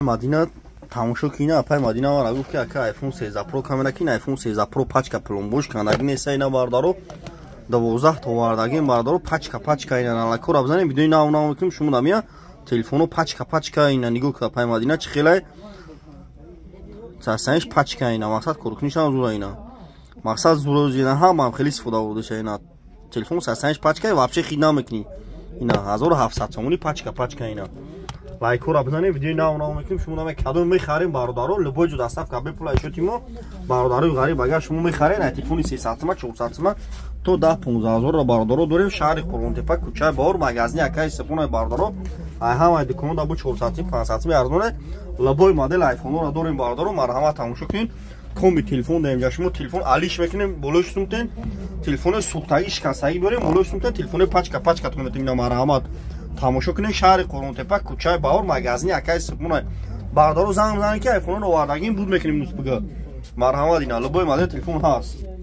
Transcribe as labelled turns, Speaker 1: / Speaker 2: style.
Speaker 1: Мадина, тамошо кина. Апай Мадина мара гуфт, ки ака, iPhone 13 Pro камера кин. iPhone 13 Pro пачка, пломбош кандаги неста. Ина, бародаро, 12 то овардагим, бародаро, пачка пачка. Ина лайкора бизанем, видеои нав нав мекунем. Шумо дамия телефоно пачка пачка. Ина нигоҳ кун, апай Мадина, чӣ хелай сасаниш пачка. Ина мақсад коркунишам зура, ина мақсад зура, ина ҳамаам хеле истифода бурдаша. Ина телефон сасаниш пачка, вообще хид намекунӣ. Ина 1700 сомони, пачка пачка. Ина лайкора бизанем, видеои нав нав мекунем. Шумо наме кадом мехарем, бародаро, любой ҷо доставка бепула ишоти мо. Бародарои ғариб, агар шумо мехарен ай телефони 300 сима, 400 сима то 10 15 ҳазорро, бародаро, дорем. Шаҳри Қурғонтепа, кӯчаи Баҳор, магазини акаи Сипонаи. Бародаро, ай ҳамаи дуконда бо 400 сим, 500 сим арзоне. Любой модел айфонҳоро дорем, бародаро, марҳамат, тамошо кунед. Коми телефон даем ҷа шумо, телефон алиш мекунем, болои сумтен телефони сӯхтагӣ, шикастагӣ биёрем, болои сумтен телефони пачка пачка тон метем. Ина марҳамат, тамошо кунед. Шаҳри Қурғонтепа, кӯчаи Баҳор, магазини акаи Сипонай. Бародаро, занг бизанед, ки айфонро овардагим, буд мекунем нусбига. Марҳамат, ина любой модел телефон ҳаст.